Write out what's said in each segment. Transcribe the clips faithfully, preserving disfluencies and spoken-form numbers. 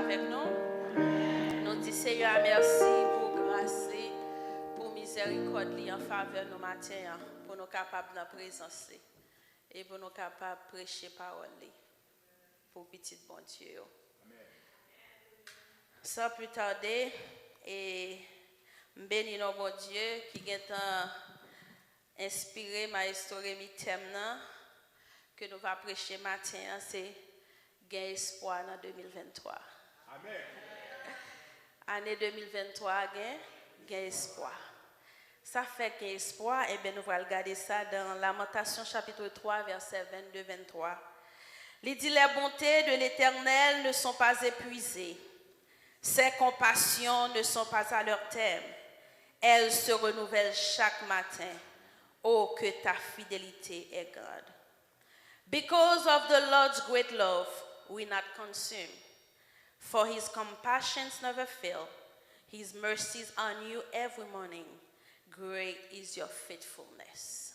Avèk nou, nou di Seyè a mèsi pou gras li, pou mizèrikòd li an favè nou maten an, pou nou kapab nan prezans li, e pou nou kapab preche pawòl li pou pitit Bondye yo. San pli tade, e m beni non Bondye ki gentan enspire Maestro Remy tèm nan ke nou va preche maten an, se gen espwa nan de mil venntwa. Ane de mil venntwa gen, gen espwa. Sa fè gen espwa, ebyen nou pral gade sa dan Lamantasyon chapit twa, vèsè vennde, venntwa. Li di, les bontés de l'Éternel ne sont pas épuisées. Ses compassions ne sont pas à leur terme. Elles se renouvellent chaque matin. Oh, que ta fidélité est grande. Because of the Lord's great love, we not consume. For his compassions never fail. His mercies are new every morning. Great is your faithfulness.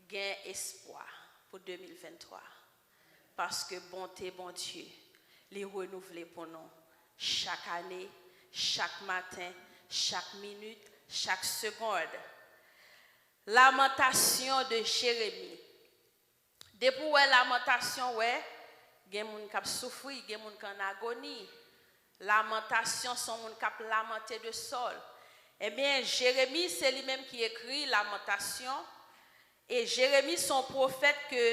Gen espwa pou de mil venntwa. Paske bonte Bondye, li renouvle pou nou chak ane, chak maten, chak minit, chak segond. Lamantasyon de Jeremi. Depi w wè lamantasyon, w wè gen moun k ap soufri, gen moun k an agoni. Lamantasyon se yon moun k ap lamante de sò l. Ebyen, Jeremi, se li menm ki ekri Lamantasyon. E Jeremi se yon pwofèt ke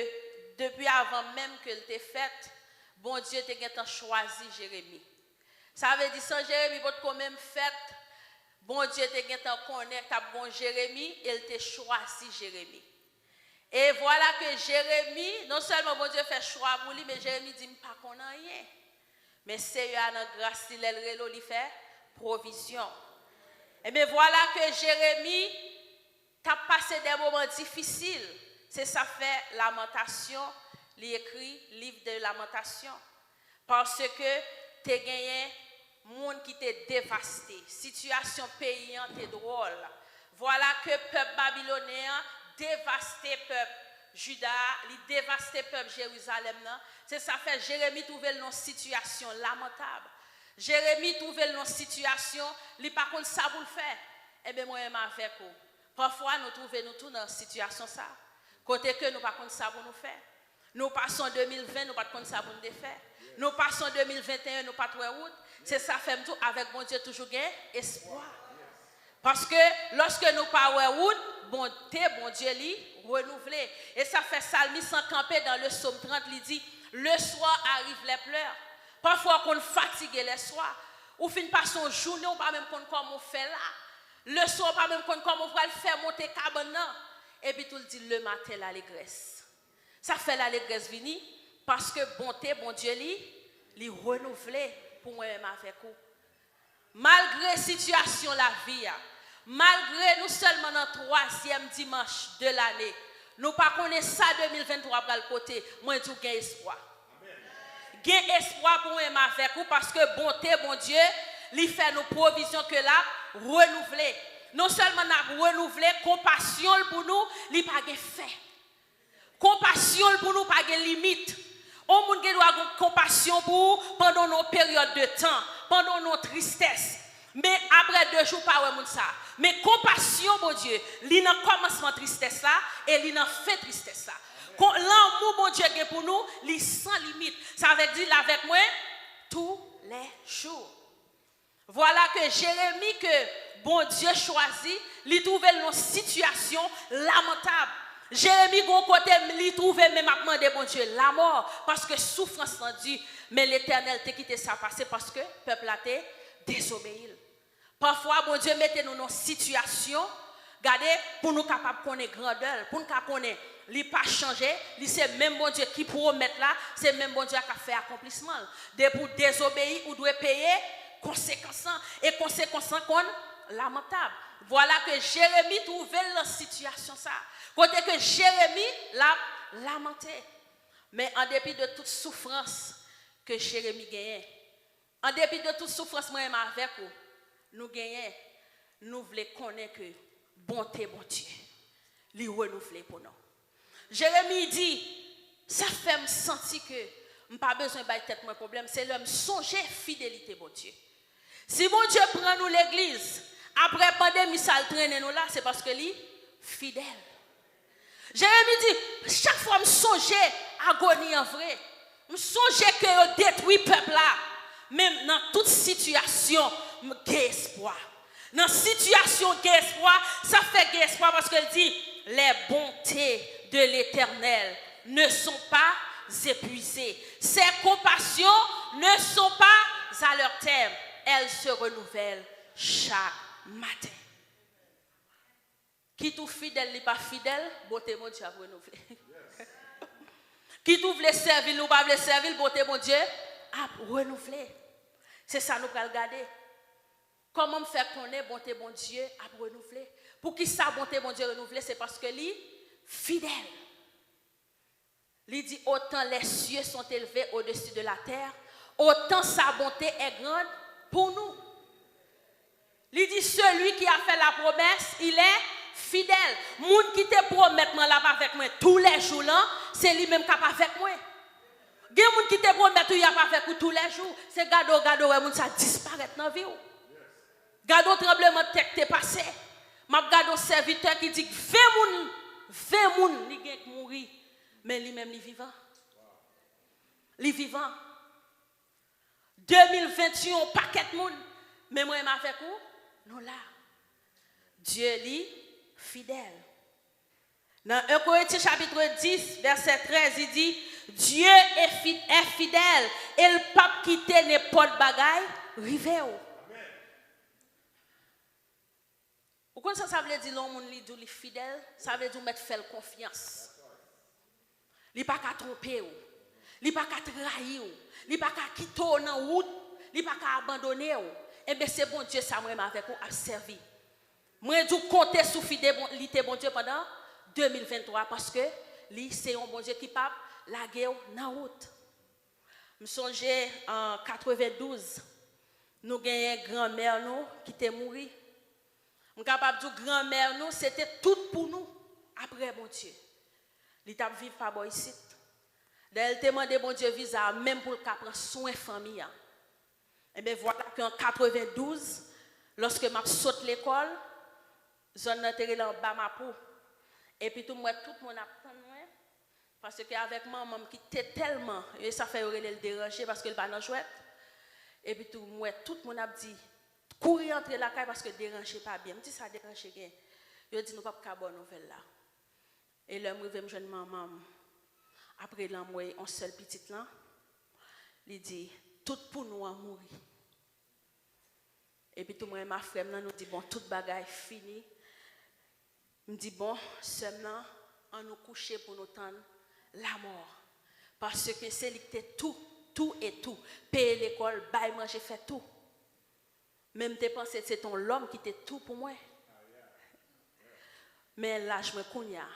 depi avan menm ke l te fèt, Bondye te gentan chwazi Jeremi. Sa vle di, san Jeremi potko menm fèt, Bondye te gentan konnen t ap gon Jeremi, e l te chwazi Jeremi. E vwala ke Jeremi, non sèlman Bondye fè chwa pou li, men Jeremi di, "M pa konn anyen." Men Seyè a nan gras li, lè l rele w, li fè pwovizyon. Ebyen, vwala ke Jeremi t ap pase de moman difisil. Se sa fè Lamantasyon, li ekri liv de Lamantasyon. Paske te genyen moun ki te devaste. Sitiyasyon peyi an te dwòl. Vwala ke pèp babilonen an devaste pèp Jida a, li devaste pèp Jerizalèm nan. Se sa fè Jeremi twouve l nan yon sitiyasyon lamantab. Jeremi twouve l nan yon sitiyasyon li pa konn sa pou l fè. Ebyen, mwen menm avèk ou, pafwa nou twouve nou tou nan sitiyasyon sa, kote ke nou pa konn sa pou nou fè. Nou pase an de mil ven, nou pa t konn sa pou n te fè. Nou pase an de mil venteyen, nou pa t wè wout. Se sa fè m di w, avèk Bondye toujou gen espwa. Paske lòske nou pa wè wout, bonte Bondye li renouvle. E sa fè salmis lan kanpe dan le Sòm trant, li di, "Le soir arrivent les pleurs." Pafwa w konn fatige lèswa. Ou fin pase yon jounen, ou pa menm konn kòman w fè la. Leswa, ou pa menm konn kòman w pral fè monte kabann nan. Epi tou l di, "Le matin, l'allégresse." Sa fè lalegrès vini, paske bonte Bondye li, li renouvle pou mwen menm avèk ou. Malgre sitiyasyon lavi a, malgre nou sèlman nan twazyèm dimanch de lane, nou pa konnen sa de mil venntwa pral pote, mwen di w gen espwa. Gen espwa pou mwen menm avèk ou, paske bonte Bondye, li fè nou pwovizyon ke l ap renouvle. Non sèlman l ap renouvle, konpasyon l pou nou, li pa gen fen. Konpasyon l pou nou pa gen limit. Yon moun gen dwa gen konpasyon pou ou pandan yon peryòd de tan, pandan yon tristès. Men apre de jou, w pa wè moun sa. Men konpasyon Bondye, li nan kòmansman tristès la e li nan fen tristès la. Kon, lanmou Bondye gen pou nou, li san limit. Sa vle di l avèk mwen tous les jours. Vwala ke Jeremi ke Bondye chwazi, li twouve l nan yon sitiyasyon lamantab. Jeremi gen yon kote li twouve menm ap mande Bondye lamò, paske soufrans lan di, men Letènèl te kite sa pase paske pèp la te dezobeyi l. Pafwa, Bondye mete nou nan yon sitiyasyon, gade, pou nou kapab konnen grandè l, pou n ka konnen li pa chanje, li se menm Bondye ki pwomèt la, se menm Bondye a k ap fè akonplisman l. Depi w dezobeyi, ou dwe peye konsekans lan, e konsekans lan konn lamantab. Vwala ke Jeremi twouve l nan sitiyasyon sa, kote ke Jeremi l ap lamante. Men an depi de tout soufrans ke Jeremi genyen, an depi de tout soufrans mwen menm avèk ou nou genyen, nou vle konnen ke bonte Bondye, li renouvle pou nou. Jeremi di, sa fè m santi ke M pa bezwen bay tèt mwen pwoblèm, se lè m sonje fidelite Bondye. Si Bondye pran nou legliz, apre pandemi sa l trennen nou la, se paske li fidèl. Jeremi di, chak fwa m sonje agoni an vre, m sonje ke yo detwi pèp la, men nan tout sitiyasyon, m gen espwa. Nan sitiyasyon gen espwa, sa fè gen espwa paske l di, les bontés de l'Éternel ne sont pas épuisées. Ses compassions ne sont pas à leur terme. Elles se renouvellent chaque matin. Kit ou fidèl, li pa fidèl, bonte Bondye ap renouvle. Kit ou vle sèvi l, ou pa vle sèvi l, bonte Bondye ap renouvle. Se sa nou pral gade. Kòman m fè konnen bonte Bondye ap renouvle? Poukisa bonte Bondye renouvle? Se paske li fidèl. Li di, autant les cieux sont élevés au-dessus de la terre, autant sa bonté est grande pour nous. Li di, celui qui a fait la promesse, il est fidèle. Moun ki te pwomèt mwen l ap avèk mwen toulèjou lan, se li menm k ap avèk mwen. Gen moun ki te pwomèt ou y ap avèk ou toulèjou, se gade w gade w wè moun sa disparèt nan vi w. Gade yon tranblemanntè k te pase. M ap gade yon sèvitè ki di ven moun, ven moun li gen k mouri, men li menm li vivan. Li vivan. De mil venteyen, yon pakèt moun, men mwen menm avèk ou, nou la. Dye li fidèl. Nan en Korentyen chapit dis, vèsè trèz, li di, Dieu est fi- est fidèle, e l p ap kite nenpòt bagay rive w. Ou konn sa sa vle di lè yon moun li di w li fidèl? Sa vle di w mèt fè l konfyans. Li pa ka twonpe w. Li pa ka trayi w. Li pa ka kite w nan wout. Li pa ka abandone w. Enben, se Bondye sa mwen menm avèk ou ap sèvi. Mwen di w konte sou fidelite Bondye pandan de mil venntwa paske li se yon Bondye ki p ap lage w nan wout. M sonje an katrevendouz, nou genyen granmè nou ki te mouri. M kapab di w granmè nou, se te tout pou nou, apre Bondye. Li t ap viv pa bò isit. Dayè, l te mande Bondye viza a menm pou l ka pran swen fanmi an. Enben, vwala ke an katrevendouz, lòske m ap sot lekòl, zòn nan te rele anba Mapou. Epi tou, m wè tout moun ap tann mwen. Paske avèk manman m ki te tèlman, e sa fè yo rele l deranje, paske l pa nan jwèt. Epi tou, m wè tout moun ap di, kouri antre lakay paske deranje pa byen. M di, sa deranje gen? Yo di, nou p ap ka ba w nouvèl la. E lè m rive, m jwenn manman m ap rele anmwe yon sèl pitit lan. Li di, tout pou nou an mouri. Epi tou, mwen menm ak frè m nan, nou di, bon, tout bagay fini. M di, bon, sè m nan, ann nou kouche pou nou tann lamò. Paske se li ki te tou, tou e tou. Peye lekòl, bay manje, fè tou. Men m te panse se te yon lòm ki te tou pou mwen. Men laj mwen kounye a,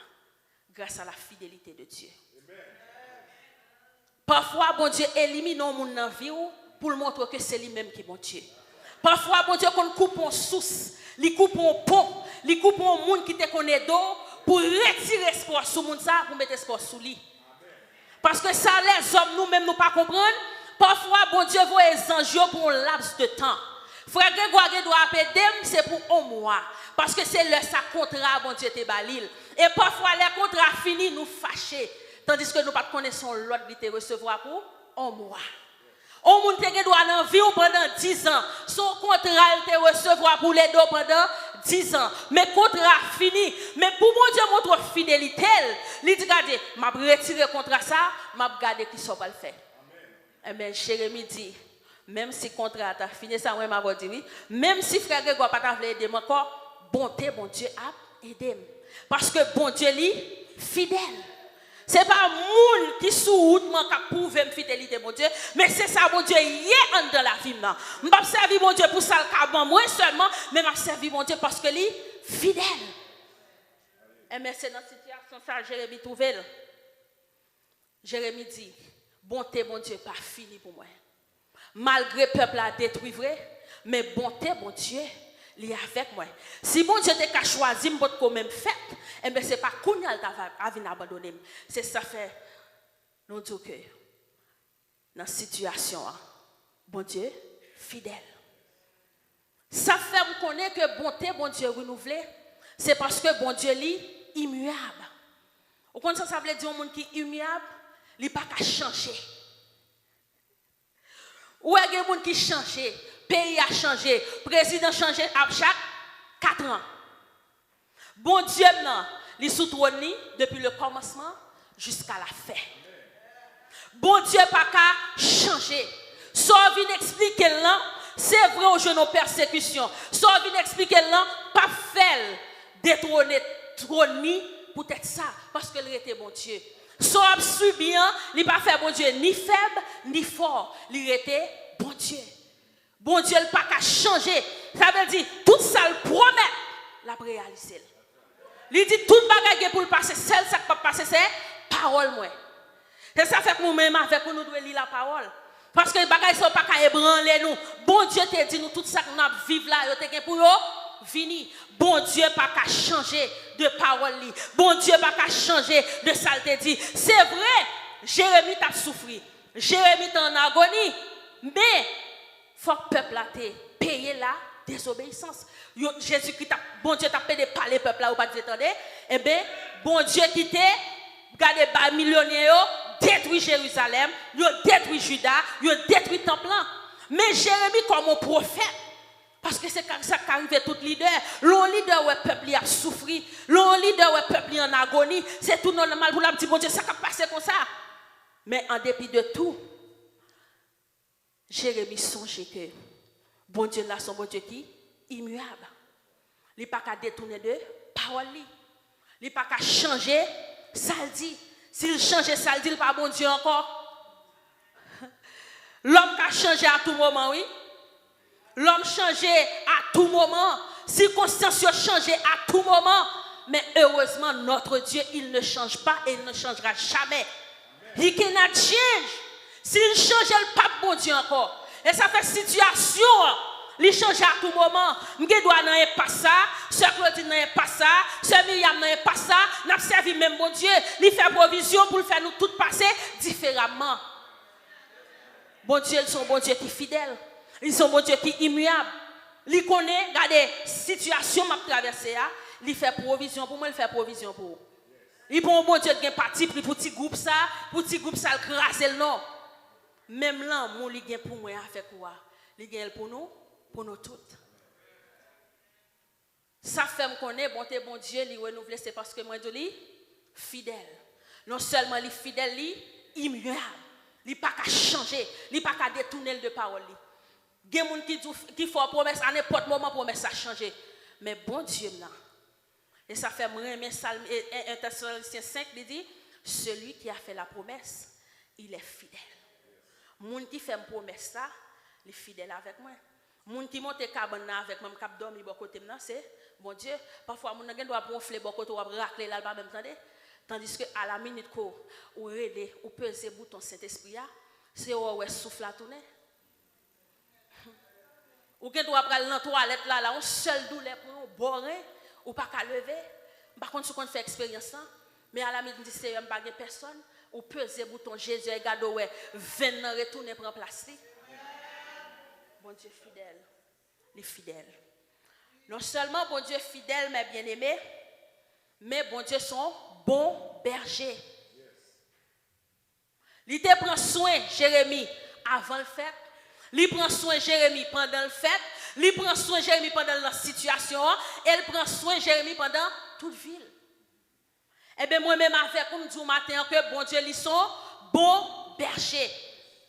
grâce à la fidélité de Dieu. Pafwa, Bondye elimine yon moun nan vi w pou l montre w ke se li menm ki Bondye. Pafwa, Bondye konn koupe yon sous, li koupe yon pon, li koupe yon moun ki te konn ede w pou retire espwa w sou moun sa a, pou mete espwa w sou li. Paske sa lèzòm nou menm nou pa konprann, pafwa Bondye voye zanj yo pou yon laps de tan. Frè Gregwa gen dwa ap ede m, se pou yon mwa. Paske se lè sa kontra a Bondye te ba li l. E pafwa lè kontra a fini, nou fache. Tandiske nou pa t konnen se yon lòd li te resevwa pou yon mwa. Yon moun te gen dwa nan vi w pandan diz an. Se yon kontra l te resevwa pou l ede w pandan diz an. Men kontra a fini. Men pou Bondye montre w fidelite l, li di, gade, m ap retire kontra sa, m ap gade kisa w pral fè. Enben, Jeremi di, menm si kontra a ta fini, e sa mwen m ap di wi, menm si frè Gregwa pa ta vle ede m ankò, bonte Bondye ap ede m. Paske Bondye li fidèl. Se pa moun ki sou wout mwen k ap pwouve m fidelite Bondye, men se sa Bondye ye anndan lavi m nan. M p ap sèvi Bondye pou sa l ka ban mwen sèlman, men m ap sèvi Bondye paske li fidèl. Enben, se nan sitiyasyon sa Jeremi twouve l. Jeremi di, bonte Bondye pa fini pou mwen. Malgre pèp la detwi vre, men bonte Bondye, li avèk mwen. Si Bondye te ka chwazi m potko menm fèt, enben se pa kounye a l ta va a vin abandone m. Se sa fè nou di w ke nan sitiyasyon an. Bondye fidèl. Sa fè m konnen ke bonte Bondye renouvle, se paske Bondye li imiyab. Ou konn sa sa vle di yon moun ki imiyab? Li pa ka chanje. Ou wè gen moun ki chanje, peyi a chanje, prezidan chanje ap chak kat an. Bondye m nan, li sou twòn li depi le kòmansman jiska la fen. Bondye pa ka chanje. Sa w vin eksplike l lan, se vre w jwenn yon pèsekisyon. Sa w vin eksplike l lan, p ap fè l detwone twòn li poutèt sa, paske l rete Bondye. Sa w ap sibi an, li pa fè Bondye ni fèb, ni fò. Li rete Bondye. Bondye, l pa ka chanje. Sa vle di, tout sa l pwomèt, l ap reyalize l. Li di, tout bagay gen pou l pase, sèl sa k p ap pase, se pawòl mwen. Se sa fè ke mwen menm avèk ou, nou dwe li lapawòl. Paske bagay sa yo pa ka ebranle nou. Bondye te di nou tout sa ke n ap viv la, yo te gen pou yo vini. Bondye pa ka chanje de pawòl li. Bondye pa ka chanje de sa l te di. Se vre, Jeremi t ap soufri. Jeremi t an agoni. Men, fòk pèp la te peye la dezobeyisans. Yo, Jezikri t ap, Bondye t ap pede pale pèp la, yo pa t vle tande. Enben, Bondye kite, gade, ba milyonè yo detwi Jerizalèm, yo detwi Jida, yo detwi tanp lan. Men Jeremi kòm yon pwofèt, paske se ka, sa k ka rive tout lidè. Lè yon lidè wè pèp li ap soufri, lè yon lidè wè pèp li an agoni, se tou nòmal pou l ap di Bondye sa k ap pase konsa. Men an depi de tou, Jeremi sonje ke Bondye la se yon Bondye ki imiyab. Li pa ka detounen de pawòl li. Li pa ka chanje sa l di. Si l chanje sa l di, l pa Bondye ankò. Lòm ka chanje a tou moman, wi. Lòm chanje a tou moman. Sikonstans yo chanje a tou moman. Men erezman, notre Dieu, il ne change pas et il ne changera jamais. He cannot change. Si l chanje, l p ap Bondye ankò. E sa fè sitiyasyon an, li chanje a tou moman. M gen dwa nan enpas sa, sè Claudine nan enpas sa, sè Myriam nan enpas sa, n ap sèvi menm Bondye. Li fè pwovizyon pou l fè nou tout pase diferaman. Bondye, li se yon Bondye ki fidèl. Li se yon Bondye ki imiyab. Li konnen, gade, sitiyasyon m ap travèse a, li fè pwovizyon pou mwen, li fè pwovizyon pou ou. Li pa yon Bondye ki gen patipri pou ti gwoup sa, pou ti gwoup sa l kraze l, non. Menm lanmou li gen pou mwen avèk ou a, li gen l pou nou, pou nou tout. Sa fè m konnen bonte Bondye li renouvle, se paske mwen di w li fidèl. Non sèlman li fidèl, li imiyab. Li pa ka chanje, li pa ka detounen l de pawòl li. Gen moun ki di w, ki fè w pwomès, a nenpòt moman pwomès la chanje. Men Bondye m nan, e sa fè m renmen Salm, e, e, en Tesalonisyen senk, li di, celui qui a fait la promesse, il est fidèle. Moun ki fè m pwomès la, li fidèl avèk mwen. Moun ki monte kabann nan avèk mwen, k ap dòmi bò kote m nan, se Bondye. Pafwa, moun nan gen dwa ap wonfle bò kote w, ap rakle la, l pa menm tande. Tandiske a la minit ke w rele, ou peze bouton Sentespri a, se ou wè souf la tounen. Ou gen dwa pral nan twalèt la, la, yon sèl doulè pran w, bò ren, ou pa ka leve. M pa konn si w konn fè eksperyans lan, men a la minit m di, Seyè, m pa gen pèsòn, ou peze bouton Jezi a, e gade w wè venn nan retounen pran plas li. Bondye fidèl. Li fidèl. Non sèlman Bondye fidèl, mes bien-aimés, men Bondye se yon bon bèje. Li te pran swen Jeremi avan l fèt. Li pran swen Jeremi pandan l fèt. Li pran swen Jeremi pandan l nan sitiyasyon an. E l pran swen Jeremi pandan tout vi l. Enben, mwen menm avèk ou, m di w maten an ke Bondye, li se yon bon bèje.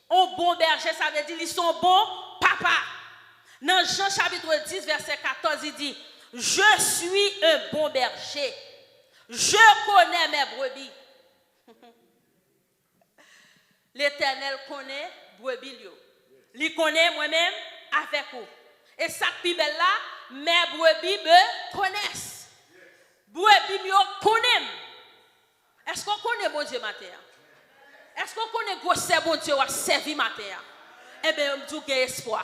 Yon bon bèje, sa vle di li se yon bon papa. Nan Jan chapit dis, vèsè katòz, li di, Je suis un bon berger. Je connais mes brebis. Letènèl konnen brebi l yo. Li konnen mwen menm avèk ou. E sa k pi bèl la, mes brebis me connaissent. Brebi m yo konnen m. Èske w konnen Bondye maten an? Èske w konnen gwosè Bondye w ap sèvi maten an? Enben, m di w gen espwa.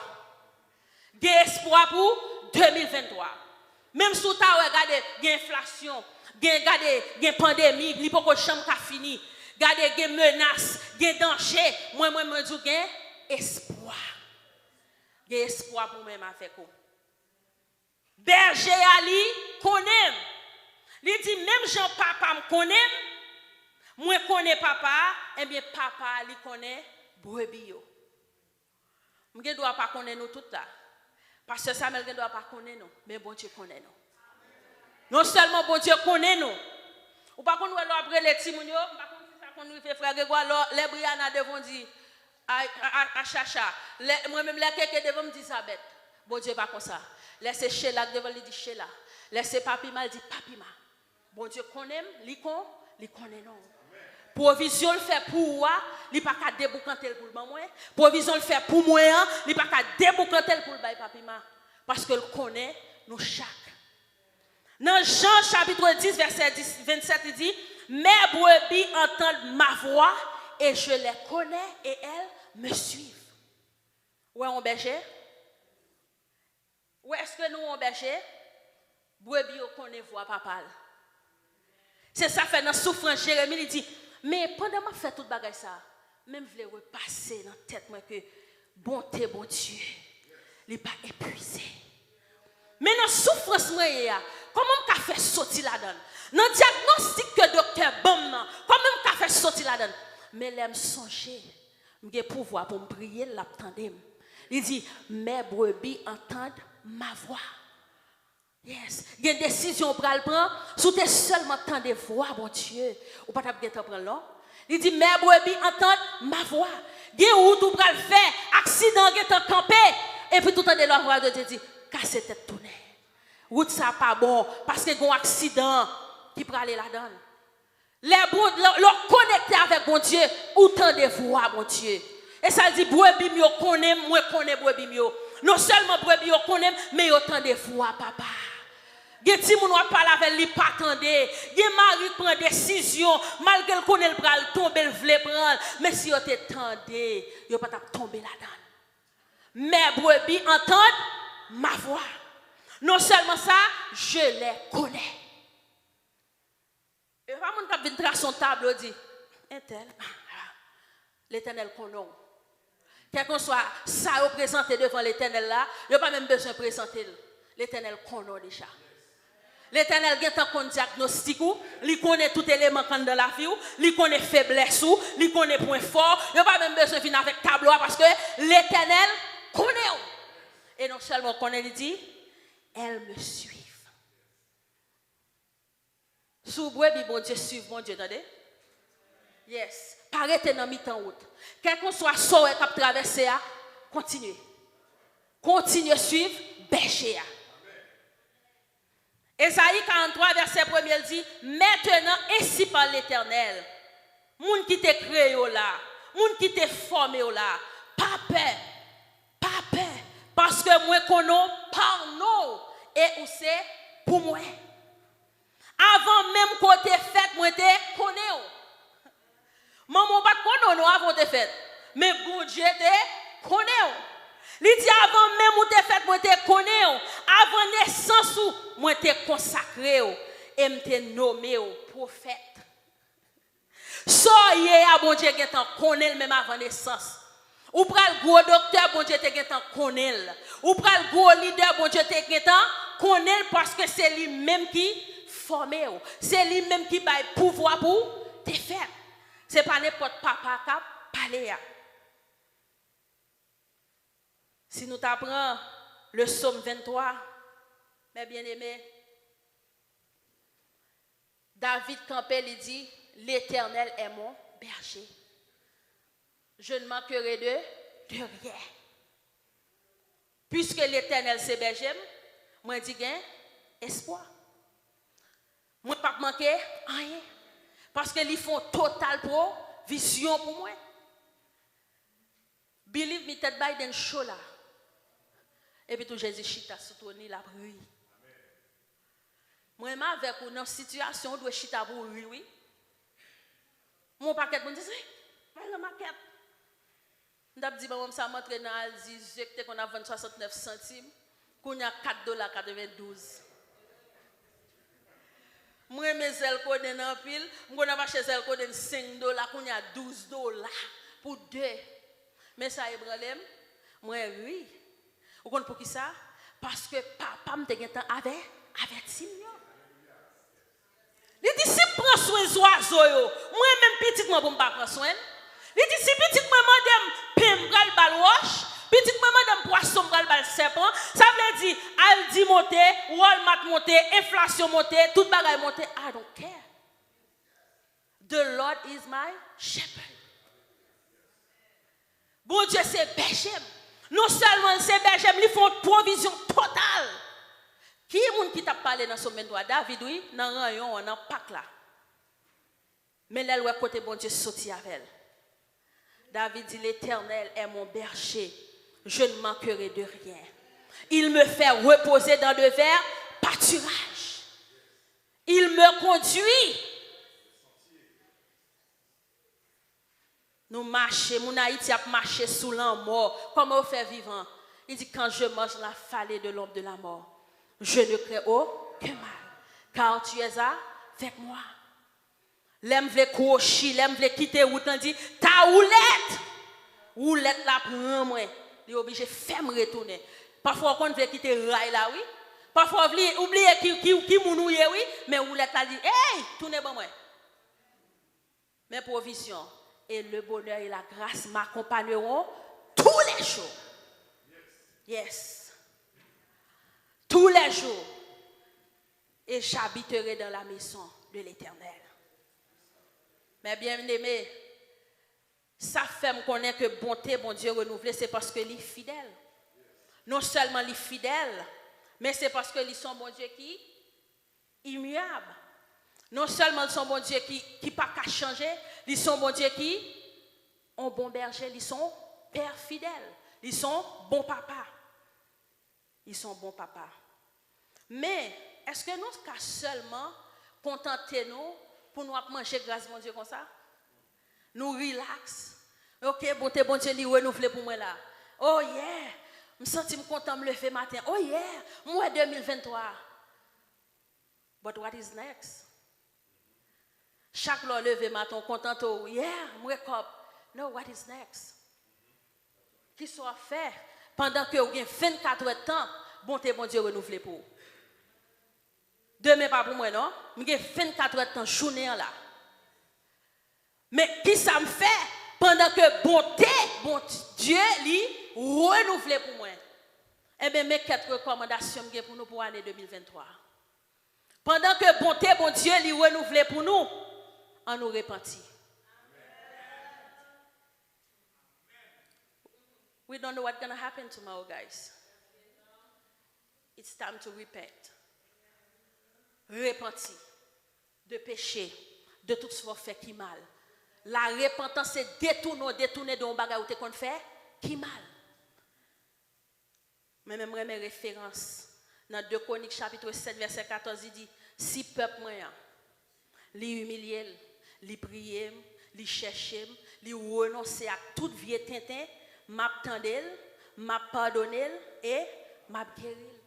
Gen espwa pou de mil venntwa. Menm si w ta wè, gade, gen enflasyon, gen, gade, gen pandemi, li poko janm ka fini. Gade, gen menas, gen danje. Mwen, mwen, mwen di w gen espwa. Gen espwa pou mwen menm avèk ou. Bèje a, li konnen m. Li di, menm jan papa m konnen m, mwen konnen papa a, ebyen, papa a, li konnen brebi yo. M gen dwa pa konnen nou tout la. Pastè Samuel gen dwa pa konnen nou, men Bondye konnen nou. Non sèlman Bondye konnen nou. Ou pa konn wè lè w ap rele timoun yo, m pa konn si sa konn rive frè Gregwa, lè, lè Briana devan w di, a, a, a, a Chacha. Lè, mwen menm lè Keke devan m di Zabèt. Bondye pa konsa. Lè se Sheila k devan l, li di Sheila. Lè se Papi Ma, l di Papi Ma. Bondye konnen m, li kon, li konnen nou. Pwovizyon l fè pou ou a, li pa ka deboukante l pou l ban mwen. Pwovizyon l fè pou mwen an, li pa ka deboukante l pou l bay Papi Ma. Paske l konnen nou chak. Nan Jan chapit dis, vèsè dis, vennsèt, li di, mes brebis entendent ma voix, et je les connais, et elles me suivent. Ou wè yon bèje? Ou wè, èske nou yon bèje? Brebi yo konnen vwa papa l. Se sa fè nan soufrans Jeremi, li di, men pandan m ap fè tout bagay sa, men m vle repase nan tèt mwen ke bonte Bondye, li pa epuize. Men nan soufrans mwen ye a, kòman m ka fè soti ladan l? Nan dyagnostik ke doktè ban m nan, kòman m ka fè soti ladan l? Men lè m sonje, m gen pouvwa pou m priye l, l ap tande m. Li di, mes brebis entendent ma voix. Yes. Gen desizyon w pral pran, si w te sèlman tande vwa Bondye, ou pa t ap gentan pran l non. Li di, mes brebis entendent ma voix. Gen wout ou pral fè, aksidan an gentan kanpe, epi tou tande lavwa de Dye di, kase tèt tounen. Wout sa pa bon, paske gen yon aksidan ki prale ladan l. Lè bon, lè, lè w konekte avèk Bondye, ou tande vwa Bondye. E sa l di, brebi m yo konnen m, mwen konnen brebi m yo. Non sèlman brebi yo konnen m, men yo tande vwa papa. Gen timoun w ap pale avè l, li pa tande. Gen mari k pran desizyon, malgre l konnen l pral tonbe, l vle pran l. Men si yo te tande, yo pa t ap tonbe ladan l. Mes brebis entendent ma voix. Non sèlman sa, je les connais. E pa moun k ap vin trase yon tablo di, entèl, Letènèl konnen w. Kèlkeswa sa yo prezante devan Letènèl la, yo pa menm bezwen prezante l. Letènèl konnen w deja. Letènèl gentan konn dyagnostik ou, li konnen tout eleman k anndan lavi w, li konnen feblès ou, li konnen pwen fò w. Yo pa menm bezwen vin avèk tablo a paske Letènèl konnen w. E non sèlman konnen, li di, elles me suivent. Si w brebi Bondye, swiv Bondye, tande. Yes. Pa rete nan mitan wout. Kèlkeswa sa w wè k ap travèse a, kontinye. Kontinye swiv bèje a. Ezayi karanntwa, vèsè premye, l di, maintenant, ainsi parle l'Éternel, moun ki te kreye w la, moun ki te fòme w la, pa pè, pa pè, paske mwen konnen w pa non, e ou se pou mwen. Avan menm ke w te fèt, mwen te konnen w. Manman w pa t konnen w non avan w te fèt, men Bondye te konnen w. Li di, avan menm ou te fèt, mwen te konnen w. Avan nesans ou, mwen te konsakre w e m te nome w pwofèt. Sa w ye a, Bondye gentan konnen l menm avan nesans. Ou pral gwo doktè, Bondye te gentan konnen l. Ou pral gwo lidè, Bondye te gentan konnen l, paske se li menm ki fòme w. Se li menm ki bay pouvwa pou w te fèt. Se pa nenpòt papa k ap pale a. Si nou ta pran le Sòm venntwa, mes bien-aimés, David kanpe, li di, L'Éternel est mon berger. Je ne manquerai de, de rien. Piske Letènèl se bèje m, mwen di gen espwa. Mwen p ap manke anyen. Paske li fè yon total pwovizyon pou mwen. Believe me, tèt Biden cho la. Epi tou Jezi chita sou twòn li, l ap ri. Mwen menm avèk ou nan sitiyasyon ou dwe chita pou w ri, wi. Mwen yon pakèt moun di, "Hey, Madan Makèt." M t ap di manman m sa, m antre nan Aldi, ze k te konn ap vann swasantnèf santim, kounye a kat dola katrevendouz. M renmen zèl kodenn anpil. M konn ap achte zèl kodenn senk dola, kounye a douz dola pou de. Men sa ebranle m, mwen ri. Ou konn poukisa? Paske papa m te gentan avè, avèti m yo. Li di, "Si m pran swen zwazo yo, mwen menm pitit mwen pou m pa pran swen l?" Li di, "Si pitit mwen mande m pen, m pral ba l wòch, pitit mwen mande m pwason, m pral ba l sèpan." Sa vle di, Aldi monte, Walmart monte, enflasyon monte, tout bagay monte. I don't care. The Lord is my shepherd. Bondye se bèje m. Non sèlman l se bèje m, li fè yon pwovizyon total. Ki moun ki t ap pale nan Sòm venntwa? David, wi, nan ranyon an, nan pak la. Men lè l wè kote Bondye soti avè l. David di, "L'Éternel est mon berger, je ne manquerai de rien. Il me fait reposer dans de verts pâturages. Il me conduit." Nou mache, moun Ayiti ap mache sou lanmò. Kòman yo fè vivan? Li di, "Quand je marche dans la vallée de l'ombre de la mort, je ne crains aucun mal, car tu es avec moi." Lè m vle kwochi, lè m vle kite wout lan, di, "Ta woulèt!" Woulèt la pran mwen. Li oblije fè m retounen. Pafwa w konn vle kite ray la, wi. Pafwa w vle, ou bliye ki, ki, ki moun ou ye, wi. Men woulèt la di, "Ey, tounen ban mwen." Men pwovizyon. "Et le bonheur et la grâce m'accompagneront tous les jours." Yes. "Tous les jours. Et j'habiterai dans la maison de l'Éternel." Mes bien-aimés, sa fè m konnen ke bonte Bondye renouvle, se paske li fidèl. Non sèlman li fidèl, men se paske li se yon Bondye ki imiyab. Non sèlman li se yon Bondye ki, ki pa ka chanje, li se yon Bondye ki yon bon bèje, li se yon pè fidèl, li se yon bon papa. Li se yon bon papa. Men, èske nou ka sèlman kontante nou pou nou ap manje gras Bondye konsa? Nou rilaks. Ok, bonte Bondye li renouvle pou mwen la. Oh yeah! M santi m kontan m leve maten. Oh yeah! M wè de mil venntwa. But what is next? Chak lè w leve maten, w kontante w, "Yeah, m wake up." No, what is next? Kisa w ap fè pandan ke w gen vennkat èdtan bonte Bondye renouvle pou ou? Demen pa pou mwen, non. M gen vennkat èdtan jounen an la. Men kisa m fè pandan ke bonte Bondye li renouvle pou mwen? Enben, men kèk rekòmandasyon m gen pou nou pou ane de mil venntwa. Pandan ke bonte Bondye li renouvle pou nou, ann nou repanti. We don't know what's gonna happen tomorrow, guys. It's time to repent. Repanti de peche, de tout sa w fè ki mal. La repantans se detounen, detounen de yon bagay ou te konn fè ki mal. Men, men m renmen referans nan de Kwonik chapit sèt vèsè katòz, li di, "Si pèp mwen an, li imilye l, li priye m, li chèche m, li renonse ak tout vye tenten, m ap tande l, m ap padone l e m ap geri l."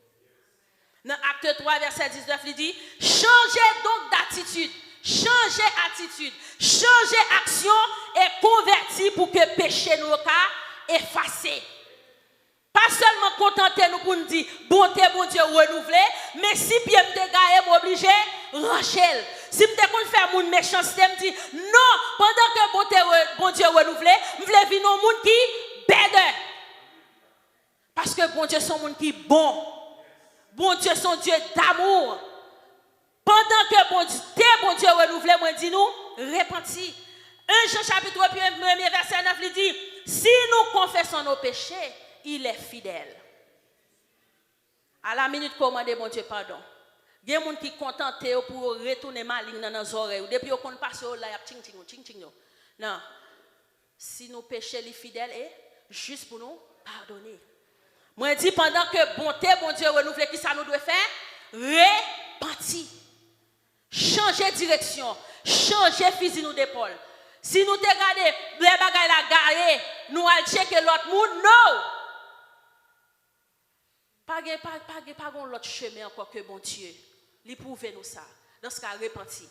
Nan Akte twa, vèsè diznèf, li di, "Changez donc d'attitude, chanje atitid, chanje aksyon e konvèti pou ke peche nou yo ka efase." Pa sèlman kontante nou pou n di, "Bonte Bondye renouvle," men si pye m te gaye, m oblije ranje l. Si m te konn fè moun mechanste, m di, "Non, pandan ke bonte re-, Bondye renouvle, m vle vin yon moun ki better." Paske Bondye se yon moun ki bon. Bondye se yon Dye damou. Pandan ke bonte Bondye renouvle, mwen di nou, repanti. En Jan chapit premye, vèsè nèf, li di, "Si nous confessons nos péchés, il est fidèle." A la minit ke w mande Bondye padon. Gen moun ki kontante yo pou yo retounen maling nan, nan zòrèy ou. Depi yo konn pase yo la, y ap tching tching yo, tching tching yo. Non. Si nou peche, li fidèl e jis pou nou padone. Mwen di, pandan ke bonte Bondye renouvle, kisa nou dwe fè? Repanti. Chanje direksyon. Chanje fizi nou depòl. Si nou te gade lè bagay la gare, nou al tcheke lòt moun, no! Pa gen, pa, pa gen, pa gen yon lòt chemen ankò ke Bondye. Li pwouve nou sa. Dans ka repanti.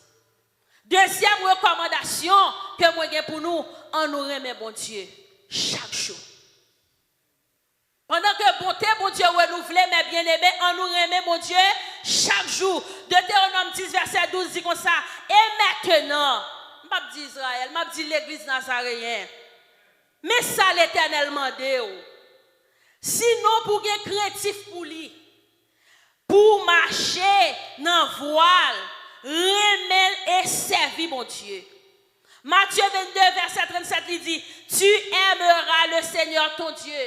Dezyèm rekòmandasyon ke mwen gen pou nou, ann nou renmen Bondye chak jou. Pandan ke bonte Bondye renouvle, mes bien-aimés, ann nou renmen Bondye chak jou. Detewonòm dis vèsè douz di konsa, e mentnan, m p ap di Izrayèl, m ap di legliz Nazareyen. Men sa Letènèl mande w. Sinon, pou w gen krentif pou li, pou w mache nan vwa l, renmen l e sèvi Bondye. Matye vennde, vèsè trannsèt, li di, tu aimeras le Seigneur ton Dieu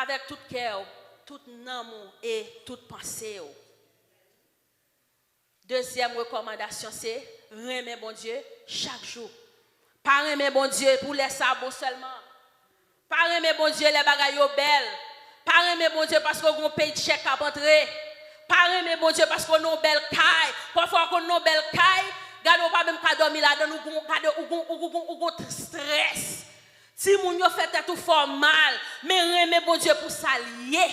avec tout cœur, tout nanm ou e tout panse w. Dezyèm rekòmandasyon se renmen Bondye chak jou. Pa renmen Bondye pou lè sa bon sèlman. Pa renmen Bondye lè bagay yo bèl. Pa renmen Bondye paske w gen yon paycheck k ap antre. Pa renmen Bondye paske w nan yon bèl kay. Pafwa w konn nan yon bèl kay, gade w pa menm ka dòmi ladan l, ou gon, gade ou gon, ou gon, ou gon strès. Timoun yo fè tèt ou fè w mal, men renmen Bondye pou sa l ye.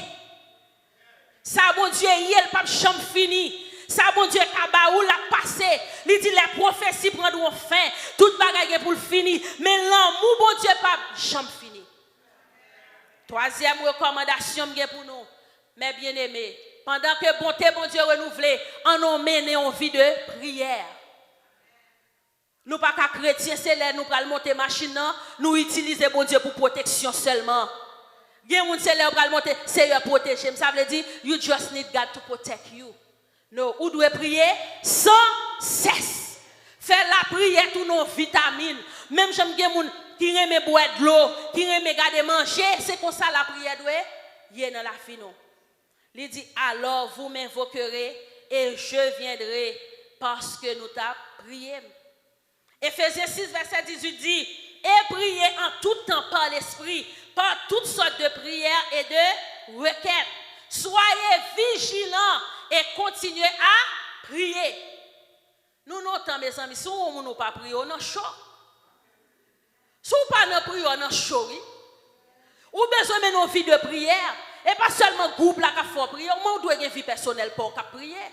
Sa Bondye ye, l p ap janm fini. Sa Bondye ka ba ou, l ap pase. Li di, les prophéties prendront fin. Tout bagay gen pou l fini. Men lanmou Bondye p ap janm fini. Twazyèm rekòmandasyon m gen pou nou, mes bien-aimés, pandan ke bonte Bondye renouvle, ann nou mennen yon vi de priyè. Nou pa ka kretyen, se lè nou pral monte machin nan, nou itilize Bondye pou pwoteksyon sèlman. Gen moun, se lè yo pral monte, Seyè, pwoteje m. Sa vle di, you just need God to protect you. No, ou dwe priye san sès. Fè lapriyè tounen yon vitamin. Menm jan gen moun ki renmen bwè dlo, ki renmen gade manje, se konsa lapriyè dwe ye nan lavi nou. Li di, alors vous m'invoquerez et je viendrai, paske nou t ap priye m. Efezyen sis, vèsè dizuit di, et priez en tout temps par l'Esprit, par toutes sortes de prières et de requêtes. Soyez vigilants et continuez à prier. Nou nan yon tan, mezanmi, si yon moun ou pa priye, w nan cho. Si w pa nan priyè, w nan cho, wi. Ou bezwen mennen yon vi de priyè. E pa sèlman gwoup la k ap fè w priye, men w dwe gen vi pèsonèl pa w k ap priye.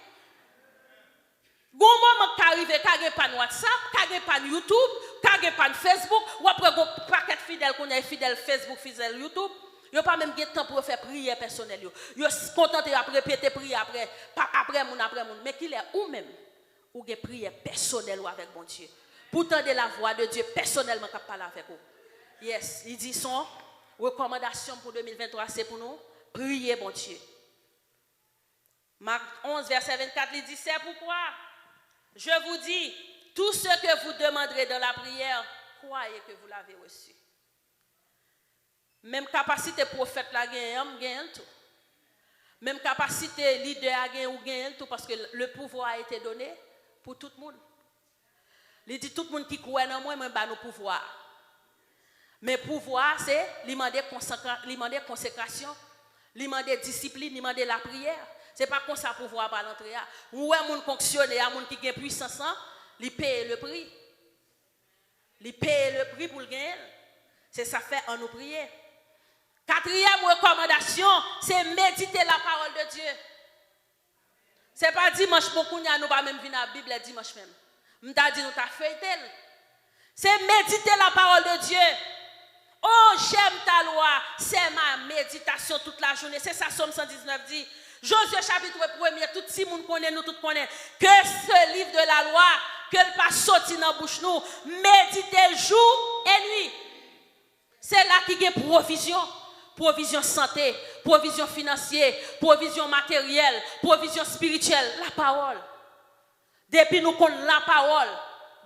Gon moman k ka rive, ka gen pàn WhatsApp, ka gen pàn YouTube, ka gen pàn Facebook, w ap wè gon pakèt fidèl kounye a, e fidèl Facebook, fidèl YouTube. Yo pa menm gen tan pou yo fè priyè pèsonèl yo. Yo s-, kontante, y ap repete priyè apre, pa, apre moun, apre moun. Men kilè ou menm, ou gen priyè pèsonèl ou avèk Bondye? Pou w tande lavwa de Dye pèsonèlman k ap pale avèk ou. Yes, li di se yon rekòmandasyon pou de mil venntwa, se pou nou priye Bondye. Mak onz, vèsè vennkat, li di, c'est pourquoi je vous dis, tout ce que vous demanderez dans la prière, croyez que vous l'avez reçu. Menm kapasite pwofèt la genyen an, m genyen l tou. Menm kapasite lidè a genyen, ou genyen l tou, paske le pouvoir a été donné pou tout moun. Li di, tout moun ki kwè nan mwen, mwen ba nou pouvwa. Men pouvwa a, se, li mande konsantra-, li mande konsekrasyon, li mande disiplin, li mande lapriyè. Se pa konsa pouvwa a pral antre a. Ou wè moun fonksyone a, moun ki gen pwisans lan, li peye le pri. Li peye le pri pou l genyen l. Se sa k fè ann nou priye. Katriyèm rekòmandasyon, se medite la parole de Dieu. Se pa dimanch, bon, kounye a nou pa menm vin a Bib lè dimanch menm. M ta di nou ta feyte l. Se méditer la parole de Dieu. Oh, j'aime ta loi, c'est ma méditation toute la journée. Se sa Sòm san diznèf di. Jozye chapit premye, tout timoun konnen, nou tout konnen. Que ce livre de la loi, ke l pa soti nan bouch nou, medite jou e nwi. Se la ki gen pwovizyon. Pwovizyon sante, pwovizyon finansye, pwovizyon materyèl, pwovizyon espirityèl, lapawòl. Depi nou konn lapawòl,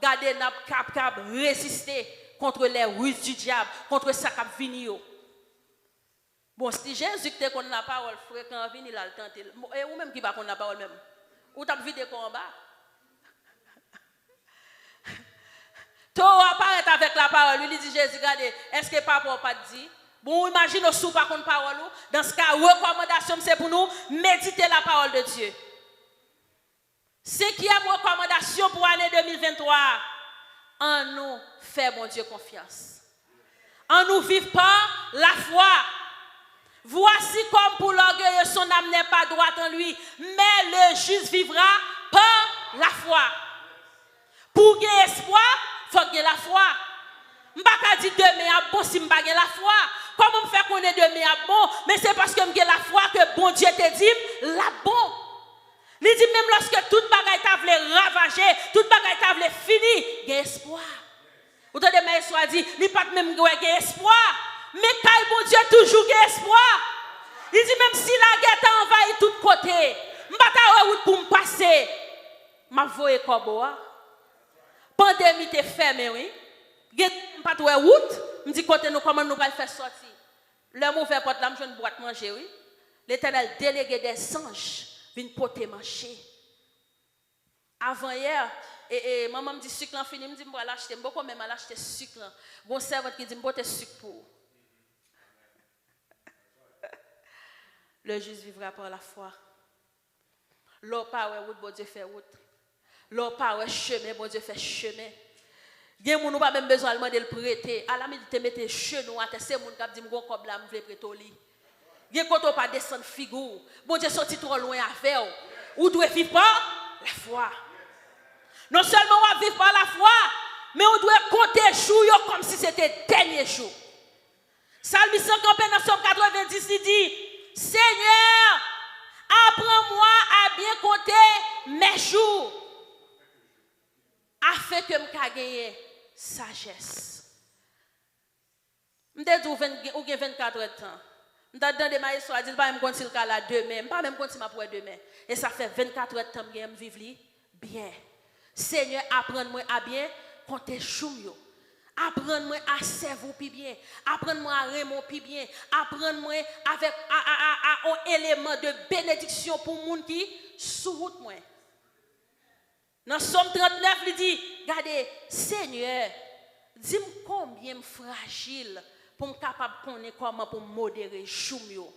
gade n ap kapab reziste contre les ruses du diable, contre sa k ap vini yo. Bon, si Jezi ki te konn lapawòl frekan an vini la, l tante l. E ou menm ki pa konn lapawòl menm, ou t ap vide kò w anba. Towo a parèt avèk lapawòl, wi, li di Jezi, gade, èske papa w pa t di? Bon, ou imajine w si w pa konn pawòl ou? Dans ka, rekòmandasyon m se pou nou medite la parole de Dieu. Senkyèm rekòmandasyon pou ane de mil venntwa a, ann nou fè Bondye konfyans. Ann nou viv pa lafwa. Voici comme pour l'orgueilleux, son âme n'est pas droite en lui, mais le juste vivra par Lafwa. Pou w gen espwa, fòk gen lafwa. M pa ka di demen ap bon si m pa gen lafwa. Kòman m fè konnen demen ap bon? Men se paske m gen lafwa ke Bondye te di m l ap bon. Li di menm lòske tout bagay ta vle ravaje, tout bagay ta vle fini, gen espwa. Ou tande maestro a di, li pa t menm wè gen espwa. Men kay Bondye toujou gen espwa. Li di menm si lagè ta anvayi tout kote, m pa ta wè wout pou m pase. M ap voye kòbo a. Pandemi te fèmen, wi. Gen, m pa t wè wout. M di kote nou, kòman nou pral fè sòti? Lè m ouvè pòt la, m jwenn bwat manje, wi. Letènèl delege dè zanj vin pote manje. Avanyè, e, e, manman m di sik lan fini, m di m pral achte, m poko menm al achte sik lan. Gon sèvant ki di m pote sik pou ou. Le juste vivra par la foi. Lè w pa wè wout, Bondye fè wout. Lè w pa wè chemen, Bondye fè chemen. Gen moun ou pa menm bezwen al mande l prete. Alamil te mete jenou atè, se moun k ap di m gon kòb la, m vle prete w li. Gen kote w pa desann figi w. Bondye soti twò lwen avè w. Ou dwe viv pa lafwa. Non sèlman w ap viv pa lafwa, men ou dwe konte jou yo kòmsi se te dènye jou. Salmis lan kanpe nan Sòm katrevendis, li di, Seigneur, apprends-moi à bien compter mes jours, afin ke m ka genyen sajès. M te di w, ou gen vennkat èdtan. M t ap tande maestro a di l pa menm konn si l ka la demen. M pa menm konn si m ap wè demen. E sa fè vennkat èdtan m genyen, m viv li byen. Senyè, aprann mwen a byen konte jou m yo. Aprann mwen a sèvi w pi byen. Aprann mwen a renmen w pi byen. Aprann mwen avèk a, a, a, a, on eleman de benediksyon pou moun ki sou wout mwen. Nan Sòm trannèf, li di, gade, Senyè, di m konbyen m frajil pou m kapab konnen kòman pou m modere jou m yo.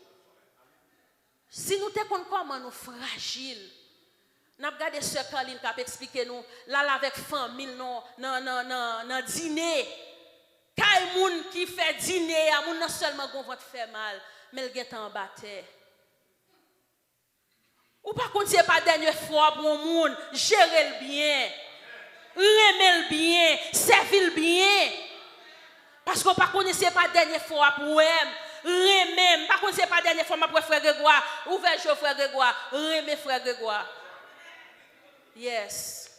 Si nou te konn kòman nou frajil, n ap gade sè Carline k ap eksplike nou, l al avèk fanmi l nan, nan, nan, nan, nan dine. Kay moun ki fè dine a, moun nan sèlman gon vant fè mal, men l gentan anba tè. Ou pa konn si e pa dènye fwa w ap wè yon moun, jere l byen, renmen l byen, sèvi l byen. Paske w pa konnen si e pa dènye fwa w ap wè m, renmen m. M pa konn si e pa dènye fwa m ap wè frè Gregwa. Ouvè je w, frè Gregwa. Renmen frè Gregwa. Yes.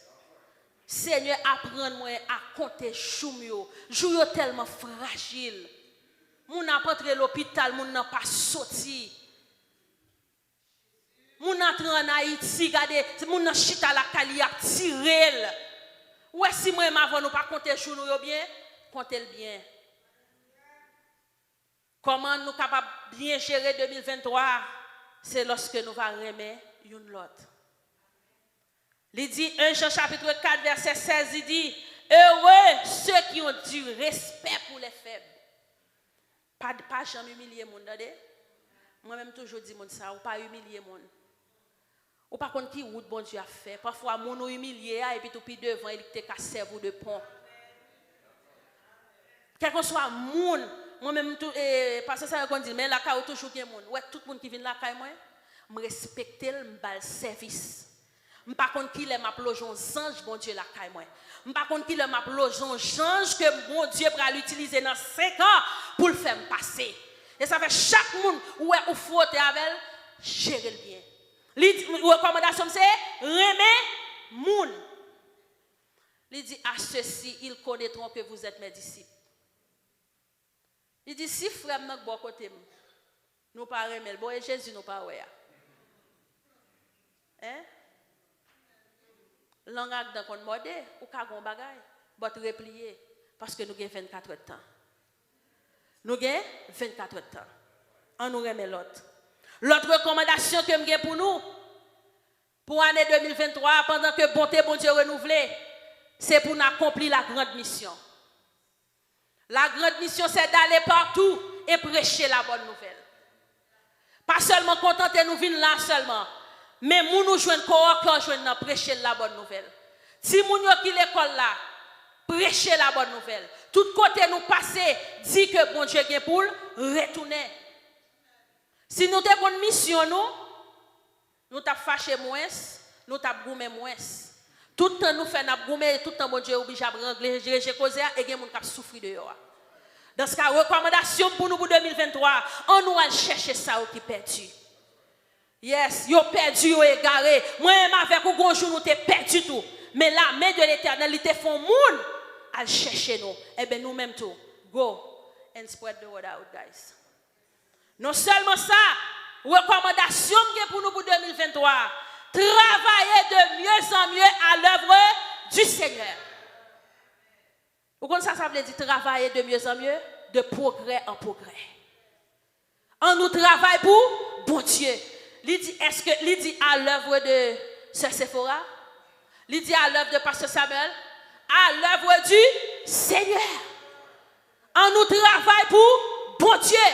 Senyè, aprann mwen a konte jou m yo. Jou yo tèlman frajil. Moun ap antre lopital, moun nan pa soti. Moun antre ann Ayiti, gade, moun nan chita lakay li, y ap tire l. Ou wè, si mwen menm avè w nou pa konte jou nou yo byen, konte l byen. Kòman nou kapab byen jere de mil venntwa? Se lòske nou va renmen youn lòt. Li di, en Jan chapit kat vèsè sèz, li di, heureux ceux qui ont du respect pour les faibles. Pa, pa janm imilye moun, tande. Mwen menm toujou di moun sa, ou pa imilye moun. Ou pa konn ki wout Bondye ap fè. Pafwa, moun ou imilye a, epi tou pi devan, e li ki te ka sèvi w de pon. Kèlkeswa moun, mwen menm tou, e, pastè sa yo konn di, men lakay ou toujou gen moun. Ou wè tout moun ki vin lakay mwen, m respekte l, m ba l sèvis. M pa konn kilè m ap loje yon zanj Bondye lakay mwen. M pa konn kilè m ap loje yon zanj ke Bondye pral itilize nan senk an pou l fè m pase. E sa fè chak moun ou wè ou fwote avè l, jere l byen. Li di, rekòmandasyon m se renmen moun. Li di, à ceux-ci, ils connaîtront que vous êtes mes disciples. Li di, si frè m nan k bò kote m, nou pa renmen l, bon, e Jezi nou pa wè a? Hein? Lang ak dan konn mòde, ou ka gon bagay, but repliye, paske nou gen vennkat èdtan. Nou gen vennkat èdtan. Ann nou renmen lòt. Lòt rekòmandasyon ke m gen pou nou, pou ane de mil venntwa a, pandan ke bonte Bondye renouvle, se pou n akonpli la grande mission. La grande mission, c'est d'aller partout et prêcher la bonne nouvelle. Pa sèlman kontante nou vin la sèlman, men moun ou jwenn, kowòkè w jwenn nan, preche l la bonne nouvelle. Timoun yo ki lekòl la, preche la bonne nouvelle. Tout kote nou pase, di ke Bondye gen pou l retounen. Si nou te konn misyon nou, nou t ap fache mwens, nou t ap goumen mwens. Tout tan nou fè n ap goumen, e tout tan Bondye oblije ap rangle, reje koze a, e gen moun k ap soufri deyò a. Dans ka, rekòmandasyon m pou nou pou de mil venntwa, ann nou al chèche sa yo ki pèdi. Yes, yo pèdi, yo egare. Mwen menm avèk ou, gon jou nou te pèdi tou. Men la men de Letènèl, li te fè yon moun al chèche nou. Enben, nou menm tou, go and spread the word out, guys. Non sèlman sa, rekòmandasyon m gen pou nou pou de mil venntwa, travaillez de mieux en mieux à l'œuvre du Seigneur. Ou konn sa sa vle di, travailler de mieux en mieux? De progrès en progrès. Ann nou travay pou Bondye. Li di, èske li di à l'œuvre de sè Sephora? Li di à l'œuvre de pastè Samuel? À l'œuvre du Seigneur. Ann nou travay pou Bondye.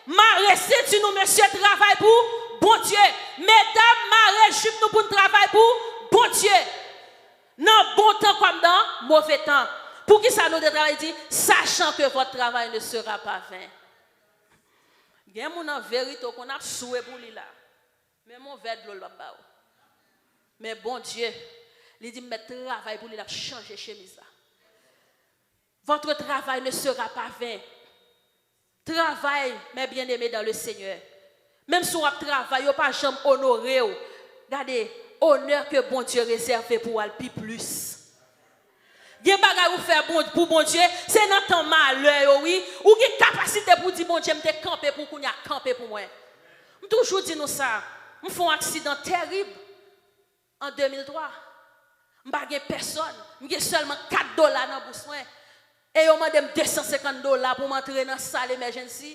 Mare senti nou, mesye, travay pou Bondye. Medam, mare jip nou pou n travay pou Bondye. Nan bon tan kòm nan move tan. Poukisa nou dwe travay? Di, sachant que votre travail ne sera pas vain. Gen moun an verite ou konn ap swe pou li la. Men yon vè dlo l p ap ba ou. Men Bondye, li di m mèt travay pou li, l ap chanje chemiz la. Votre travail ne sera pas vain. Travay, mes bien-aimés dans le Seigneur. Menm si w ap travay, yo pa janm onore w. Gade, onè ke Bondye rezève pou w al pi plis. Gen bagay ou fè bon, pou Bondye, se nan tan malè yo, wi. Ou gen kapasite pou di, Bondye, m te kanpe pou kounya, kanpe pou mwen. M toujou di nou sa, m fè yon aksidan tèrib an de mil twa. M pa gen pèsòn, m gen sèlman kat dola nan bous mwen. E yo mande m de san senkant dola pou m antre nan sal emergency.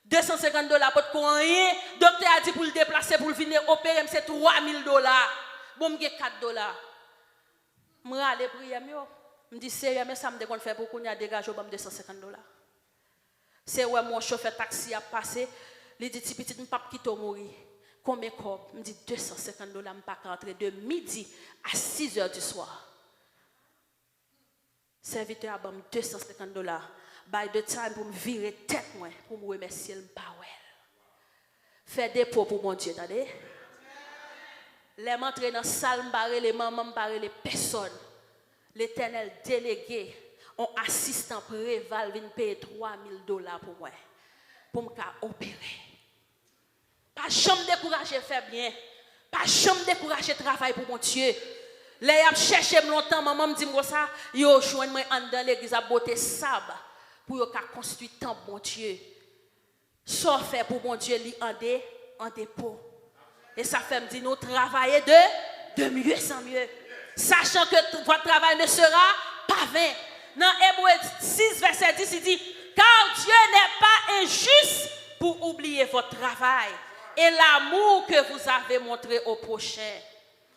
De san senkant dola potko anyen. Doktè a di pou l deplase, pou l vin opere m, se twa mil dola. Bon, m gen kat dola. M rale priyè m yo. M di, Seyè, men sa m te konn fè pou kounya, degaje w ban m de san senkant dola. Se wè m wè yon chofè taksi ap pase, li di, ti pitit, m p ap kite w mouri. Konbyen kòb? M di, de san senkant dola, m pa ka antre de midi a six heures du soir. Sèvitè a ban m de san senkant dola. By the time pou m vire tèt mwen, pou m remèsye l, m pa wè l. Fè depo pou Bondye, tande. Lè m antre nan sal, m pa rele manman, m pa rele pèsòn. Letènèl delege yon asistan Preval vin peye twa mil dola pou mwen, pou m ka opere. Pa janm dekouraje fè byen. Pa janm dekouraje travay pou Bondye. Lè y ap chèche m lontan, manman m di m konsa, yo jwenn mwen anndan legliz ap bote sab pou yo ka konstwi tanp Bondye. Sa w fè pou Bondye, li an de, an depo. E sa fè m di nou, travaillez de, de mieux en mieux, sachant que t- votre travail ne sera pas vain. Nan Ebre sis, vèsè dis, li di, car Dieu n'est pas injuste pour oublier votre travail et l'amour que vous avez montré au prochain.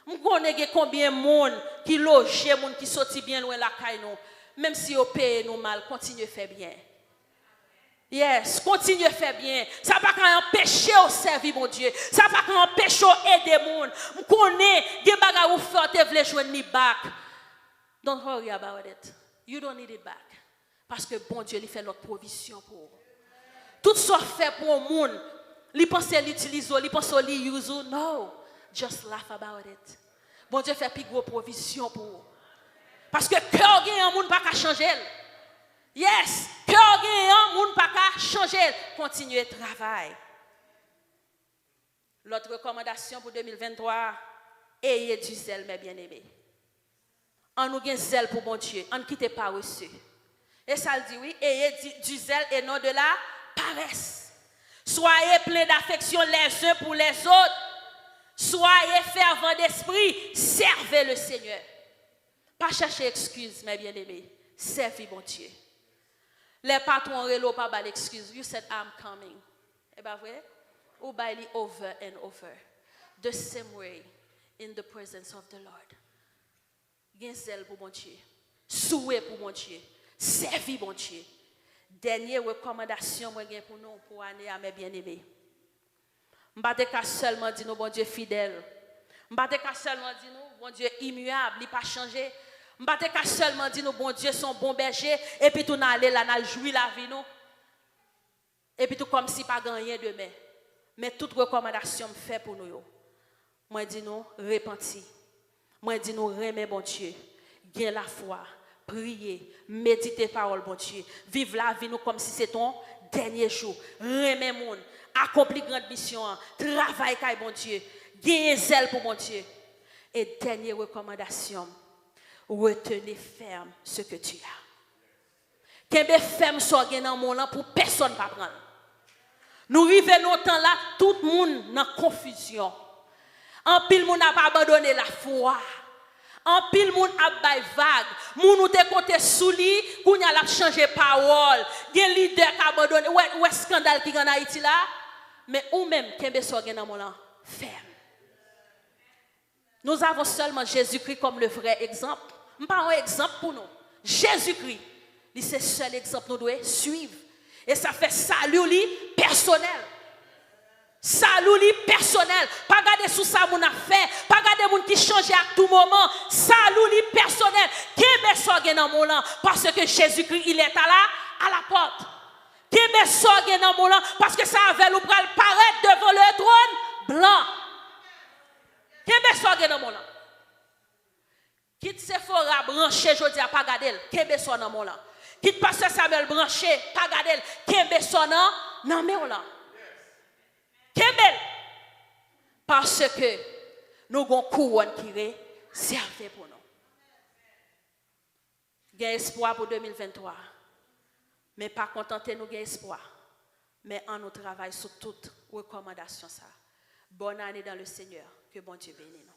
M konnen gen konbyen moun ki loje moun ki soti byen lwen lakay nou, menm si yo peye nou mal, kontinye fè byen. Yes, kontinye fè byen. Sa pa ka anpeche w sèvi Bondye. Sa pa ka anpeche w ede moun. M konnen gen bagay ou fè, w te vle jwenn li back. Don't worry about it. You don't need it back. Paske Bondye, li fè lòt pwovizyon pou ou. Tout sa w fè pou yon moun, li panse li itilize w, li panse li use ou. No. Just laugh about it. Bondye fè pi gwo pwovizyon pou ou. Paske kè w genyen, yon moun pa ka chanje l. Yes, kè w genyen an, moun pa ka chanje l. Kontinye travay. Lòt rekòmandasyon pou de mil venntwa, ayez du zèle, mes bien-aimés. Ann nou gen zèl pou Bondye, ann kite parese. E sa l di, wi, ayez du, du zèle et non de la paresse. Soyez pleins d'affection les uns pour les autres. Soyez fervents d'esprit, servez le Seigneur. Pa chèche ekskiz, mes bien-aimés. Sèvi Bondye. Lè patwon an rele w, pa ba l ekskiz. You said, "I'm coming." E pa vre? Ou bay li over and over. The same way in the presence of the Lord. Gen zèl pou Bondye. Swe pou Bondye. Sèvi Bondye. Dènye rekòmandasyon mwen gen pou nou pou ane a, mes bien-aimés. M pa te ka sèlman di nou Bondye fidèl. M pa te ka sèlman di nou Bondye imiyab, li pa chanje. M pa te ka sèlman di nou Bondye se yon bon bèje, epi tou n ale la, n al jwi lavi nou. Epi tou kòmsi pa gen anyen demen. Men tout rekòmandasyon m fè pou nou yo, mwen di nou, repanti. Mwen di nou renmen Bondye, gen lafwa, priye, medite pawòl Bondye, viv lavi nou kòmsi se te yon dènye jou, renmen moun, akonpli gran misyon an, travay kay Bondye, genyen zèl pou Bondye. E dènye rekòmandasyon m, retenez ferme ce que tu as. Kenbe fèm sa w gen nan men w lan pou pèsonn pa pran l. Nou rive nan yon tan la, tout moun nan konfizyon. Anpil moun ap abandone lafwa. Anpil moun ap bay vag. Moun ou te konte sou li, kounye a l ap chanje pawòl. Gen lidè k abandone. Ou wè, ou wè eskandal ki gen ann Ayiti la? Men ou menm, kenbe sa w gen nan men w lan fèm. Nous avons seulement Jésus-Christ comme le vrai exemple. M pa yon egzanp pou nou. Jezikri, li se sèl egzanp nou dwe swiv. E sa fè sali w li pèsonèl. Sali w li pèsonèl. Pa gade sou sa moun ap fè. Pa gade moun ki chanje ak tou moman. Sali w li pèsonèl. Kenbe sa w gen nan men w lan. Paske Jezikri, il est à la, à la porte. Kenbe sa w gen nan men w lan. Paske se avè l ou pral parèt devan le tròn blan. Kenbe sa w gen nan men w lan. Kit Sephora branche jodi a, pa gade l. Kenbe sa w nan men w lan. Kit pastè Samuel branche, pa gade l. Kenbe sa w nan, nan men w lan. Kenbe l. Paske nou gon kouwòn ki rezève pou nou. Gen espwa pou de mil venntwa. Men pa kontante nou gen espwa. Men ann nou travay sou tout rekòmandasyon sa. Bonne année dans le Seigneur. Ke Bondye beni nou.